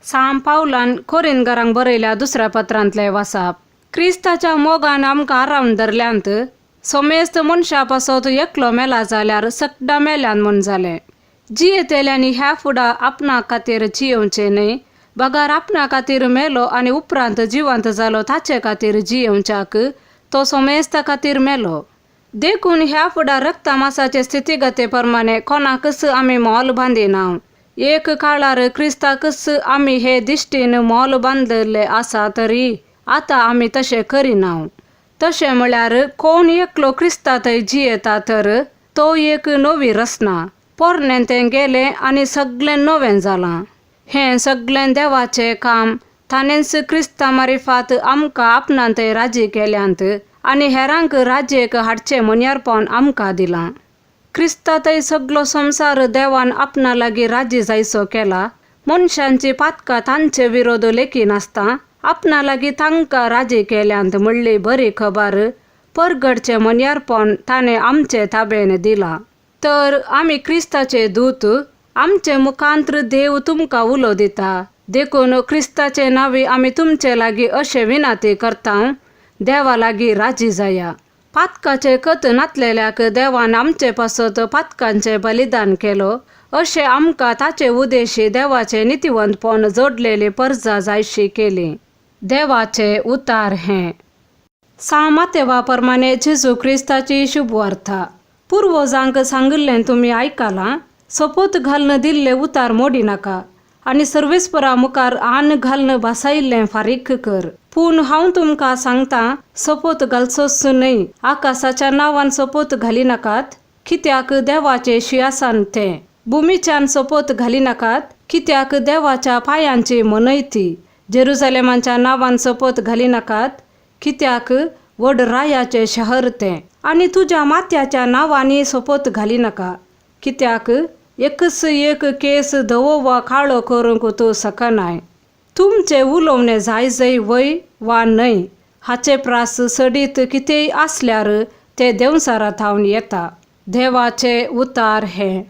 सां पावलान कोरिनगरांक बरयल्या दुसऱ्या पत्रांतलें वासाप. क्रिस्ताच्या मोगान आमकां आरावन धरल्यांत. समेस्त मनशा पासत एकलो मेला जाल्यार सगळ्या मेल्यान म्हूण जालें. जियेतेल्यांनी ह्या फुडा आपणा खातीर जियेवचें न्हय, बगर आपणा खातीर मेलो आनी उपरांत जिवंत जालो ताचे खातीर जियेवच्याक तो समेस्ता खातीर मेलो. देखून ह्या फुडा रक्ता मासाचे स्थितीगते प्रमाणे कोणाकच आमी मोल बांदिना. एक काळार क्रिस्ताकच आमी हे दिश्टीन मोल बांदिल्ले आसा तरी आतां आमी तशें करिना. तशें म्हळ्यार कोण एकलो क्रिस्ता थंय जियेता तर तो एक नवी रचना. पोरणें तें गेलें आनी सगळें नवें जालां. हें सगळें देवाचें काम. ताणेंच क्रिस्ता मारिफात आमकां आपणान थंय राजी केल्यांत आनी हेरांक राजयेक हाडचें मोन्यारपण आमकां दिलां. क्रिस्ता थंय सगलो संवसार देवान आपणा लागीं राजी जायचो केला. मनशांची पातकां तांचे विरोध लेखी नासता आपणा लागीं तांकां राजी केल्यांत म्हणली बरी खबर परगटचें मोन्यारपण ताणें आमचे ताबेन दिलां. तर आमी क्रिस्ताचे दूत. आमचे मुखांत्र देव तुमकां उलो दिता. देखून क्रिस्ताचे नांवी आमी तुमचे लागीं अशें विनंती करता, देवा लागीं राजी जाया. पातकाचें कत नातलेल्याक देवान आमचे पासत पातकांचें बलिदान केलो अशें आमकां ताचे उदेशी देवाचें नितिवंतपण जोडलेली परजा जायशी केली. देवाचें उतार हें. सां मातेवा प्रमाणे जेजू क्रिस्ताची शुभवार्ता. पुर्वजांक सांगिल्लें तुमी आयकलां, सोपूत घालून दिल्ले उतार मोडी नाका आनी सर्वेस्परा मुखार आन घालून भासायिल्लें फारीक कर. पूण हांव तुमकां सांगता, सोपूत घालचोच न्हय. आकाशाच्या नांवान सोपूत घाली नाकात, कित्याक देवाचें शिंवासन तें. भुमीच्यान सोपूत घाली नाकात, कित्याक देवाच्या पांयांची मनय ती. जेरुजलेमाच्या नांवान सोपूत घाली नाकात, कित्याक व्हड रायाचें शहर तें. आनी तुज्या माथ्याच्या नांवांनी सोपूत घाली नाका, कित्याक एकच एक केस धवो वा काळो करूंक तूं शकनाय. तुमचें उलोवणें जाय जय वय वा न्हय हाचे प्रास सडीत कितेंय आसल्यार तें देंवचारा थावन येता. देवाचें उतार हें.